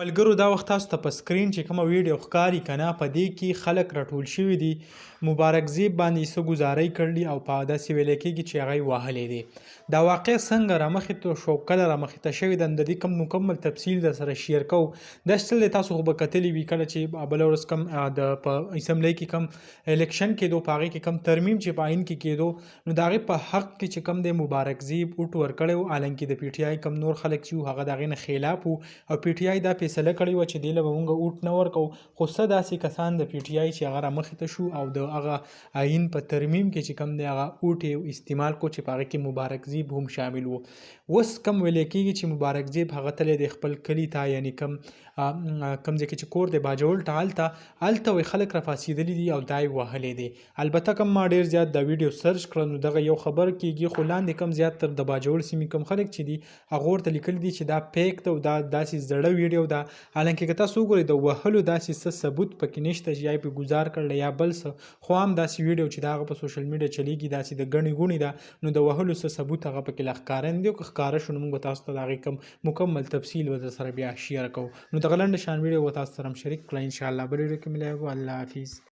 ملګرو دا وخت تاسو ته په سکرین چې کومه ویډیو ښکاري کنه، په دې کې خلک راټول شوي دي، مبارک زیب باندې څه ګزارۍ کړي او په داسې ویل کېږي چې هغه یې وهلی دی. دا واقع څنګه رامخې ته شو، کله رامخې ته شوې ده، د دې کوم مکمل تفصیل در سره شیر کوو. دا چل دی، تاسو خو به کتلی وي کله چې بله ورځ کوم د په اسمبلۍ کې کوم الیکشن کېدو، په هغې کې کوم ترمیم چې په آئین کې کېدو، نو د هغې په حق کې چې کوم دی مبارک زیب اوټ ورکړی و. حالانکه د پي ټي آی کوم نور خلک چې وو هغه د هغې نه خلاف وو او پي ټي آی دا فیصله کړې وه چې دې له به مونږ اوټ نه ورکوو، خو څه داسې کسان د پي ټي آی چې هغه رامخې ته شو او د هغه آئین په ترمیم کې چې کوم دی هغه اوټ یې استعمال کو چې په هغې کې مبارک زیب هم شامل وو. اوس کوم ویل کېږي چې مبارک زیب هغه تللی دی خپل کلي ته، یعنی کوم کوم ځای کې چې کور دی باجوړ ته، هلته وایي خلک راپاڅېدلي دي او دا یې وهلی دی. البته کوم ما ډیر زیات دا ویډیو سرچ کړه نو دغه یو خبر کیږي، خو لاندې کوم زیات تر د باجوړ سیمې کوم خلک چې دي هغه ورته لیکلي دي چې دا پیک ده او دا داسې زړه ویډیو ده. حالانکه که تاسو وګورئ د وهلو داسې څه ثبوت پکې نشته چې یا یې پې ګوزار کړل یا بل څه، خو عام داسې ویډیو چې دا هغه په سوشل میډیا چلیږي داسې د ګڼې ګوڼې ده، نو د وهلو څه ثبوت هغه پکې لا ښکاره نه دی، او که ښکاره شو نو موږ به تاسو ته د هغې کوم مکمل تفصیل به در سره بیا شیر کوو. نو دغه لنډه شان ویډیو به تاسو سره هم شریک کړه. ان شاء الله بل ویډیو کې ملایږو. الله حافظ.